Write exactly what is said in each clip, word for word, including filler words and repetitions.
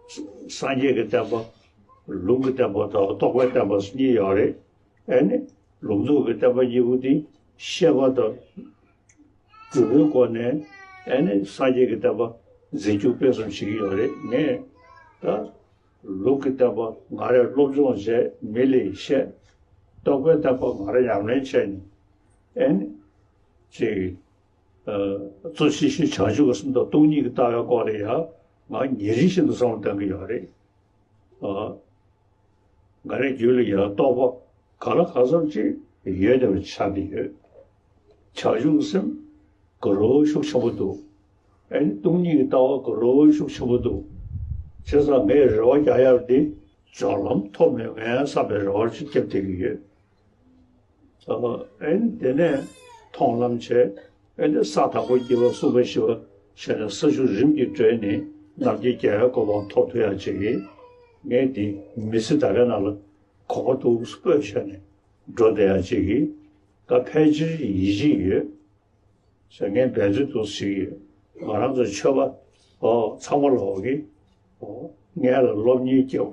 སངས་རྒྱས་ཀྱི་བསྟན་པ། ལུང་གི་བསྟན་པ་དང་རྟོགས་པའི་བསྟན་པ་གཉིས་ཡོད་རེད། ཨེ་ནི་ལུང་རྟོགས་ཀྱི་བསྟན་པ་གཉིས་པོ་དེ་བཤད་པ་དང་སྒྲུབ་པའི་སྒོ་ནས་ཨེ་ནི་སངས་རྒྱས་ཀྱི་བསྟན་པ་འཛིན་སྐྱོང་སྤེལ་གསུམ་བྱེད་ཀྱི་ཡོད་རེད། ངས་ད་ལུགས་ཀྱི་བསྟན་པ་ང་རས་སློབ་སྦྱོང་བྱས། མི་ལ་བཤད། རྟོགས་པའི་བསྟན་པ་ང་རས་ཉམས་ལེན་བྱས་ནས་ཨེ་ནི་ཅིག་ཨ་གཙོ་ཆེ་ཤོས་བྱང་ཆུབ་ཀྱི་སེམས་དང་སྟོང་ཉིད་ཀྱི་ལྟ་བའི་སྐོར་ལ་ཡང་ང་ཉིན་རེ་བཞིན་དུ་བསམ་བློ་གཏོང་གི་ཡོད་རེད། ཨ། ང་རའི་རྒྱུད་ལ་ཡང་རྟོགས་པ་ག་ལ་གང་འཚམ་ཅིག་ཡོད་བསྡད་པ་ཆགས་ཀྱི་ཡོད། བྱང་ཆུབ་སེམས་དགའ་རབ་ཤུགས་ཆེན་པོ་འདུག་ཨེ་ནི་སྟོང་ཉིད་ཀྱི་ལྟ་བ་དགའ་རབ་ཤུགས་ཆེན་པོ་འདུག་བྱས་ཙང་ངས་རེ་བ་རྒྱག་ཡག་འདི་སྦྱོར་ལམ་ཐོབ་མེད་ངས་བསམ་པའི་རེ་བ་ཅིག་བརྒྱབ་བསྡད་ཀྱི་ཡོད། ཨེ་ནི་དེ་ནས་མཐོང་ལམ་བྱས། ཨེ་ནི་ས་དང་པོ་རྒྱས་པ་གསུམ་པ་བཞི་པ་བྱས་ནས་ས་བཅུ་རིམ་གྱིས་བགྲོད་ནས་རྣམ་མཁྱེན་རྒྱལ་བའི་གོ་འཕང་ཐོབ་ཐུབ་ཡག་ཅིག་གིས་ངས་འདི་མི་ཚེ་ད་གའི་ནང་ལ་གོ་བ་འདུག་སྤོས་བྱས་ནས་འགྲོ་བསྡད་ཡག་ཅིག་གིས་ད་ཕལ་ཆེར་ཡིད་ཆེས་ཡོད། ཟེར་ངས་འབད་རྩོལ་འདུག་ཟེར་གྱི་ཡོད། ང་རང་ཚོ་ཆོས་པ་ཨོ་ཚང་མ་ལོག་གི་ཨོ་ངས་ལ་སློབ་གཉེར་སྐྱེལ།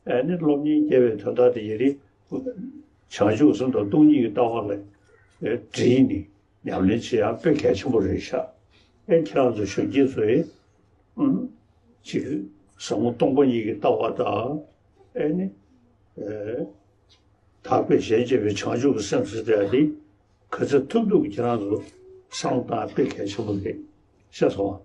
ཨ་ནི་སློབ་གཉེར་སྐྱེལ་བའི་དོན་དག་དེ་ཡི་རིགས་བྱང་ཆུབ་སེམས་དང་སྟོང་ཉིད་ཀྱི་ལྟ་བ་ལ་ཨེ་བྲིས་ནས་ཉམས་ལེན་བྱེད་ཡག་དཔེ་གལ་ཆེན་པོ་རེད་ཤག་ཨེ་ཁྱེད་རང་ཚོ་གཞོན་སྐྱེས་ཚོས་ཨུམ་ཅིག་ཟབ་མོ་སྟོང་པ་ཉིད་ཀྱི་ལྟ་བ་དང་ཨེ་ནི་ཨེ། དག་པས་གཞན་གཅེས་པའི་བྱང་ཆུབ་ཀྱི་སེམས་ཟེར་དེ་འདི་ག་ཚོད་ཐུབ་ཐུབ་ཀྱི་ཁྱེད་རང་ཚོ་བསམ་བློ་བཏང་དཔེ་གལ་ཆེན་པོ་རེད། ཤེས་སོང་